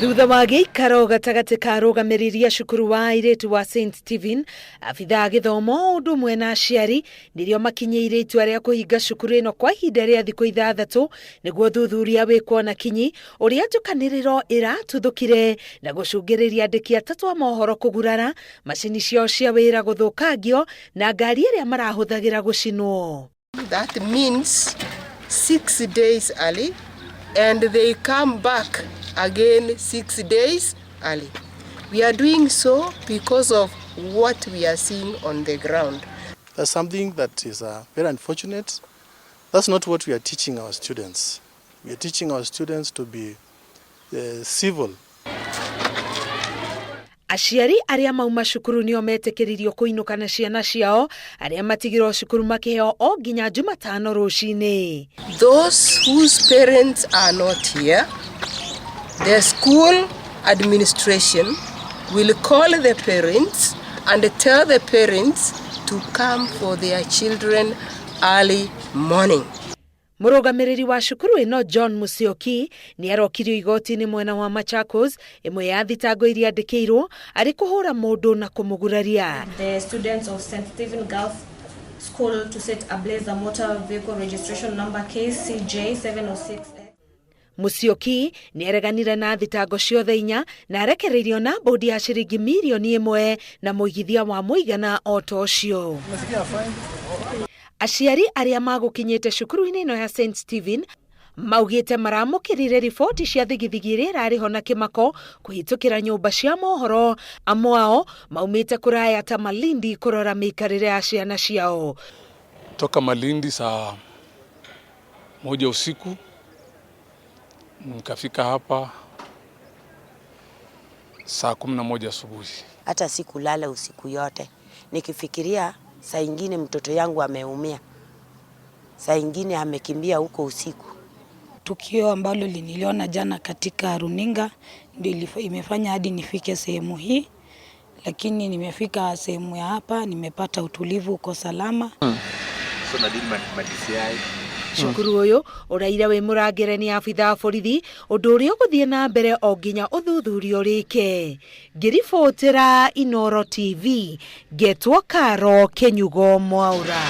Thutha wa gĩikaro gatagatĩ ka arũgamĩrĩri a cukuru wa airĩtu wa St Stephen, abithaa a gĩthomo ũndũ ũmwe na aciari nĩrĩo makinyĩire itua rĩa kũhinga cukuru ĩno kwa ihinda rĩa thikũ 6 nĩguo ũthuthuria wĩkwo na kinyi ũrĩa njũkanĩrĩro ĩratuthũkire na gũcũngĩrĩria andĩki atatũ a mohoro kũgurara, macini ciao cia wĩra gũthũkangio na ngari ĩrĩa marahũthagĩra gũcinwo. That means 6 days early, and they come back again 6 days early. We are doing so because of what we are seeing on the ground. That's something that is very unfortunate. That's not what we are teaching our students. We are teaching our students to be civil. Aciari arĩa mauma cukuru nĩo metĩkĩririo kũinũka na ciana ciao, arĩa matigirwo cukuru makĩheo o nginya Jumatano rũcinĩ. Those whose parents are not here, the school administration will call the parents and tell the parents to come for their children early morning. Mũrũgamĩrĩri wa cukuru ĩno John Musyoki nĩ arokirio igoti-inĩ mwena wa Machakos, ĩmwe ya thitango iria andĩkĩirwo arĩ kũhũra mũndũ na kũmũguraria. The students of St. Stephen Girls School to set ablaze a motor vehicle registration number KCJ 706. Musyoki nĩ areganire na thitango ciothe inya na arekereirio na mbũndi ya ciringi mirioni 1 na mũigithia wa mũigana o ta ũcio. Aciari arĩa magũkinyĩte cukuru-inĩ ĩno ya St Stephen maugĩte maramũkĩrire riboti cia thigithigi ĩrĩa ĩrarĩ ho na kĩmako kũhĩtũkĩra nyũmba cia mohoro. Amwe ao maumĩte kũraya ta Malindi kũrora mĩikarĩre ya ciana ciao. Toka Malindi saa 1 usiku nikafika hapa saa 11 asubuhi. Hata sikulala usiku yote nikifikiria saa ingine mtoto yangu ameumia, saa ingine amekimbia huko usiku. Tukio ambalo niliona jana katika runinga ndio imefanya hadi nifike sehemu hii, lakini nimefika sehemu ya hapa, nimepata utulivu, uko salama. Cukuru ũyũ ũraira wĩ mũrangĩre nĩ abithaa a borithi, ũndũ ũrĩa ũgũthiĩ na mbere o nginya ũthuthuria ũrĩke. Ngĩribotĩra Inooro TV, ngetwo Karo Kĩnyugo Mwaũra.